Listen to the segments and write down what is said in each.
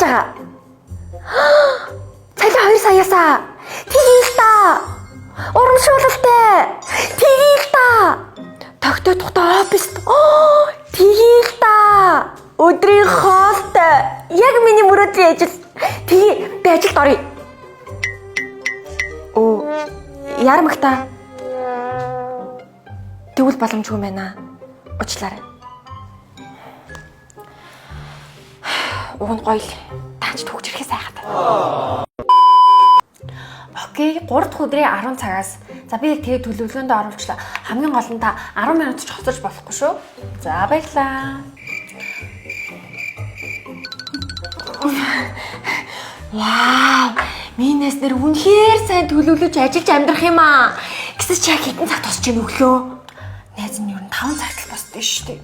яаж байгаа? Цалин 2 саяасаа. Тгий л та. Урамшуулалтай. Тгий л та. Тогтоо тухтай оффист. Оо, тгий л та. Өдрийн хоолтой. Яг миний мөрөөдлийн ажил. Тгий, би ажилд оръё. Оо, ярамгта. Тэгвэл боломжгүй юм байна. Уучлаарай. Уг нь гоё л. Таач төгжрэхээс айхад. Окей, 3 дахь өдрийн 10 цагаас за би яг тэгээ төлөвлөгөөндөө оруулчлаа. Хамгийн гол нь та 10 минут ч хоцорч болохгүй шүү. За баярлаа. Вау! Минээс нэр үнэхээр сайн төлөвлөж ажиллаж амьдрах юм аа. Гэсэн чи яг хэдэн цаг тусч ийн өглөө? Найз нь ер нь 5 цагт л босдоо шүү дээ.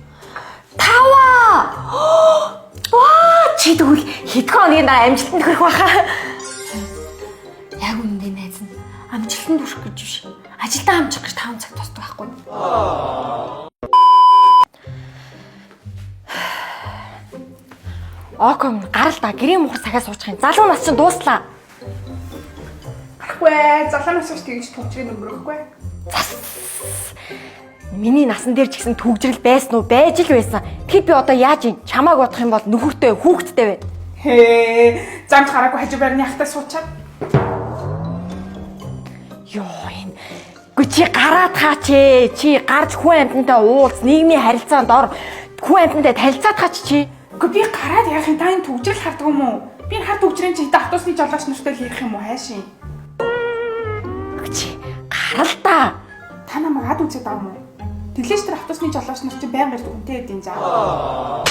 Таваа! Ваа! Чи тэгвэл хэдхэн хоногийн дараа амжилтанд хүрэх байхаа. Яг үнэндээ найз нь амжилтанд хүрэх гэж биш. Ажилдаа амжих гэж 5 цаг тусдаг байхгүй юу? Оком гарал да гэрийн мухар сахиа суучих юм. Залуу нас чинь дууслаа. Гарахгүй ээ. Залуу нас биш тэгж төвчрийн өнгөрөхгүй. Миний насан дээр ч гэсэн түгжрэл байсан уу байж л байсан. Тэгэхэд би одоо яаж юм? Чамааг бодох юм бол нөхөртэй хүүхэдтэй байна. Хээ. Замд гараагүй хажуу байрны ахтай суучаад. Йоо энэ. Үгүй чи гараад хаач ээ. Чи гарч хүн амьтантай уулз, нийгмийн харилцаанд ор. Хүн амьтантай танилцаад хаач чи. Үгүй би гараад яах юм, та энэ төвжрэл хардаг юм уу? Би энэ хар төвжрийн чи хэдэн автобусны жолооч нартай л ярих юм уу хайшин? Үгүй чи гарал та. Та намайг ад үзээд байгаа юм уу? Тэглээш тэр автобусны жолооч нар чи байнга ирдэг үнтэй хэдийн заа.